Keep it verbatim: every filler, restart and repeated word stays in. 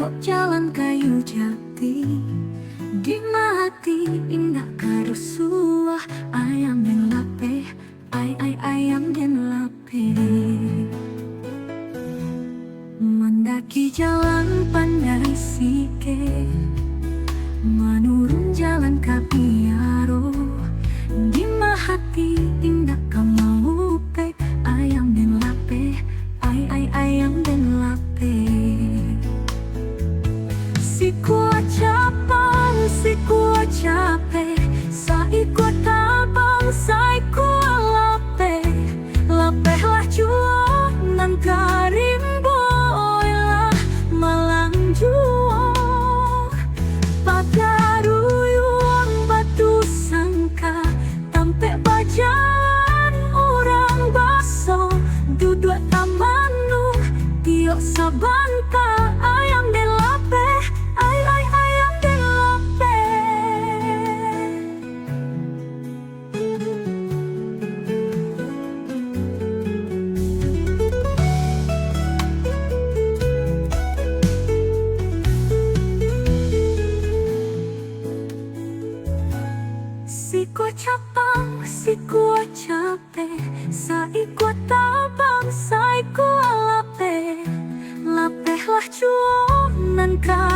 Jalan kayu jati, di ma ati indak ka rusuah. Ayam den lapeh, ai, ai, ayam den lapeh. Mandaki jalan pandai sikek, manurun jalan ka biaro. Di ma ati indak ka maupek, ayam den lapeh, ai, ai, ayam den lapeh. Sikua capang, sikua capek, saikua tabang, saikua lapeh. Lapehlah juo nan ka rimbo, oilah malang juo. Pagaruyuang batu sangka, tampek bajalan urang baso, duduak tamanuh, tiok sabanta, ayam den lapeh, ai, ai, ayam den lapeh. Sikua capang, sikua capek, saikua tabang, saikua lapeh. Lapehlah juo nan ka